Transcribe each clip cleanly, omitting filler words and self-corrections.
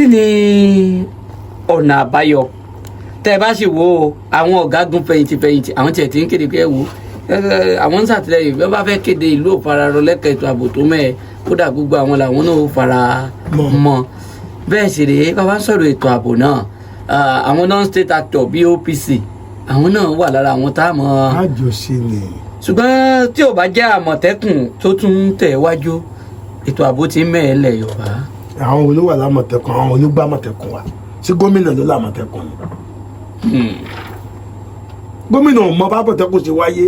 Kí ni ọ̀nà àbáyọ? Tẹ́ ẹ bá sì wo àwọn ọ̀gágun fẹ̀yìntì fẹ̀yìntì, àwọn tiẹ̀ ti ń kéde pé ẹ wo àwọn ń ṣàtìlẹ́yìn bí wọ́n bá fẹ́ kéde ìlú òfararọ lẹ́ka ètò ààbò tó mẹ́ẹ̀, kódà gbogbo àwọn làwọn náà ó fara mọ́. Bẹ́ẹ̀ sì rèé, bàbá ń sọ̀rọ̀ ètò ààbò náà, àwọn non-state actor bíi OPC, àwọn náà wà lára àwọn tá a mọ̀. Àjọṣe ni. Ṣùgbọ́n tí ò bá jẹ́ Àmọ̀tẹ́kùn tó tún ń tẹ̀ wájú, ètò ààbò ti ń mẹ́ẹ̀ẹ́ lẹ̀ Yorùbá. Àwọn wo ló wà lámọ̀tẹ́kùn? Àwọn wo ló gbá Àmọ̀tẹ́kùn wa? Ṣé gómìnà ló lámọ̀tẹ́kùn ni? Gómìnà ò mọ bá Àmọ̀tẹ́kùn ṣe wáyé.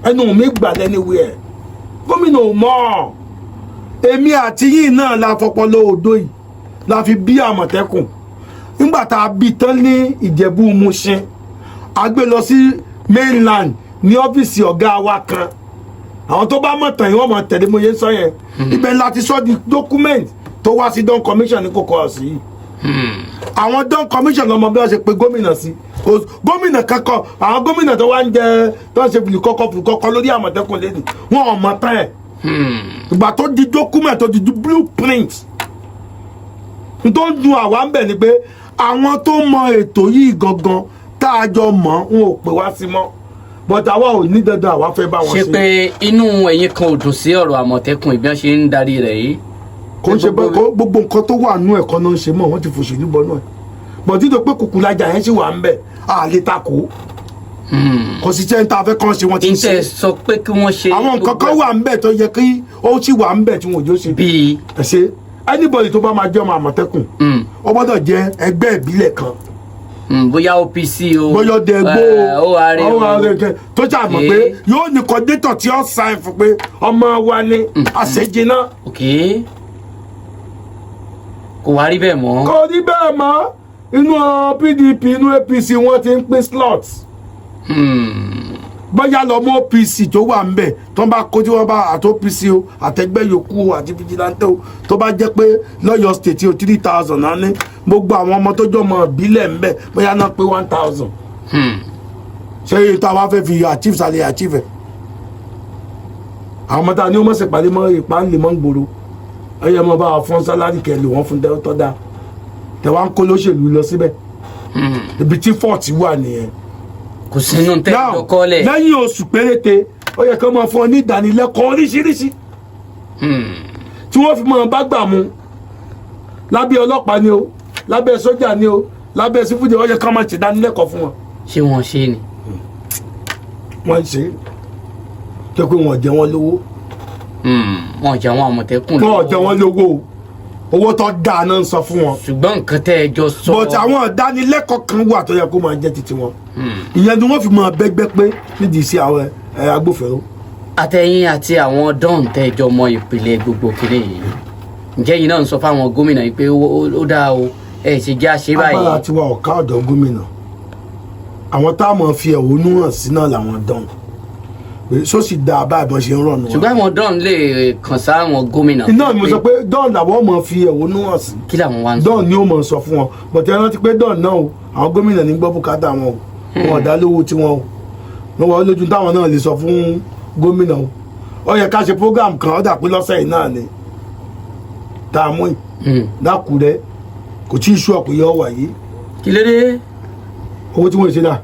Ẹnu mi gbà lẹ́niwẹ̀ ẹ̀, gómìnà ò mọ̀. Èmi àti yín náà la fọpọlọ òdo yìí la fi bí Àmọ̀tẹ́kùn. Nígbà tá a bí tán ní Ìjẹ̀bú Mushin, a gbé lọ sí mainland ní ọ́fíìsì ọ̀gá wa kan. Àwọn tó bá mọ̀ tàn yín, wọ́n mọ̀ tẹ̀lé mo yẹ ń sọ yẹn. Ibẹ̀ láti sọ di document tó wá sí Dawn Commission ní kókó ọ̀sìn yìí. Àwọn Dawn Commission lọmọ bí wọ́n ṣe pe gómìnà sí. Gómìnà kankan, àwọn gómìnà tó wá ń jẹ, tó ń ṣe fìlìkọ́kọ́ fìlìkọ́kọ́ lórí Àmọ̀tẹ́kùn lẹ́nu, wọn ò mọ̀ tán ẹ̀. Ìgbà tó di document, tó di blueprint, n tó ń dun àwa ń bẹ̀ ni pé àwọn tó mọ ètò yìí gangan tá a jọ mọ̀, ń ò pè wá sí mọ́, but àwa ò ní dandan, àwa fẹ́ bá wọn ṣe ṣe. Pé inú ẹ̀yin kan ò dùn sí ọ̀rọ̀ Àmọ̀tẹ́kùn ìbí wọn ṣe ń darí rẹ̀ yìí? Kò ń ṣe pé gbogbo nǹkan tó wà nú ẹ̀kọ́ náà ń ṣe mọ́. Wọ́n ti fòṣèlú bọ́ náà, but dídò pé kùkùlájà yẹn sì wà ń bẹ̀, à lè takò. Kò sí jẹ́ ní tá a fẹ́ kàn ṣe, wọ́n ti ń ṣe. Ìtẹ̀ sọ pé kí wọ́n ṣe. Àwọn nǹkan kan wà ń bẹ̀ tó yẹ kí ó sì wà ń bẹ̀ tí wọn ò jó ṣe. Bíi? Ẹ ṣe, anybody tó bá máa jẹ́ ọmọ Àmọ̀tẹ́kùn, ó gbọ́dọ̀ jẹ́ ẹgbẹ́ ìbílẹ̀ kan. Bóyá OPC o. Bóyá ọdẹ ẹgbó. ORA o. ORA tó ṣàmọ̀ pé yóò ní coordinator tí ó sign fún pé ọmọ wa ni àṣejiná. Ok, kò wá rí bẹ́ẹ̀ mọ́. Kò rí bẹ́ẹ̀ mọ́. Inú PDP, inú APC, wọ́n ti ń pín slots. Bóyá lọ mú OPC tó wà ń bẹ̀, tó ń bá kó tí wọ́n bá àti OPC o, àtẹgbẹ́ yòókù o, àti vigilante o, tó bá jẹ́ pé lọ́yọ̀ State o, 3,000 náà ní gbogbo àwọn ọmọ tó jọ mọ ìbílẹ̀ ń bẹ̀, bóyá náà pé 1,000. Ṣé èyí tó a wá fẹ́ fi achieve sálẹ̀ achieve ẹ̀, àwọn ọmọ tá a ní wọ́n mọ̀ sí ìpàdé mọ́ ìpàdé mọ́ ń gbòòrò, ẹ̀yẹ mọ́ bá wa fún salary kẹ́ lò wọ́n fún tọ́ da tẹ̀ wá ń kó lóṣèlú lọ síbẹ̀. Ibi tí fault wà nìyẹn. Kò sínú tẹ́ Now, ìdọ́kọ́lẹ̀. lẹ́yìn oṣù péréte, ó yẹ kí wọ́n máa fún ọ ní ìdánilẹ́kọ̀ọ́ oríṣiríṣi tí wọ́n fi máa bá gbà mu lábẹ́ ọlọ́pàá ni o, lábẹ́ sójà ni o, lábẹ́ sífúdì. Ó yẹ kí wọ́n máa ṣe ìdánilẹ́kọ̀ọ́ fún wọn. Ṣé wọ́n ṣe ni? Wọ́n ń ṣe é tó pé wọ́n jẹ wọ́n lówó. Wọ́n jẹ́ àwọn Àmọ̀tẹ́kùn. Wọ́n jẹ wọ́n lówó o. Owó tó dáa náà ń sọ fún wọn. Ṣùgbọ́n nǹkan tẹ́ ẹ jọ sọ. But àwọn ìdánilẹ́kọ̀ọ́ kan wà tó yẹ kó máa jẹ́ titi wọn. Ìyẹn ni wọ́n fi máa bẹ́gbẹ́ pé nídìí iṣẹ́ àwọn agbófinró. Àtẹ̀yìn àti àwọn dọ́ọ̀n tẹ́ ẹ jọ mọ ìpìlẹ̀ gbogbo kiri yìí, ǹjẹ́ yìí náà ń sọ fáwọn gómìnà yìí pé ó dáa o, ẹ ṣe jẹ́ àṣẹ báyìí? Agbára tiwa ọ̀ká ọ̀dọ̀ gómìnà. Àwọn táwọn fi ẹ̀hónú hàn sí náà làwọn dán pé sósì dáa báyìí bọ́n ṣe ń rọ̀nù. Ṣùgbọ́n àwọn dọ́ọ̀n lè kàn sáwọn gómìnà. Iná ni mo sọ pé dán làwọn mọ̀ fi ẹ̀hónú hàn sí. Kí làwọn wá ń sọ? Dán ni ó mọ̀ sọ fún wọn, but ẹ rántí pé dán náà o, àwọn gómìnà ní gbọ́ bùkátà wọn o. Wọn ò dá lówó tiwọn o. Wọn wọ́n lójú táwọn náà lè sọ fún gómìnà o. Ó yẹ ká ṣe program kan, ó dà pé lọ́sẹ̀ yìí náà ni tá a mú yìí dákúrẹ́. Kò tí ì sú ọ̀pọ̀ yọ wà yìí. Kí ló dé? Owó tí wọ́n ṣe dà.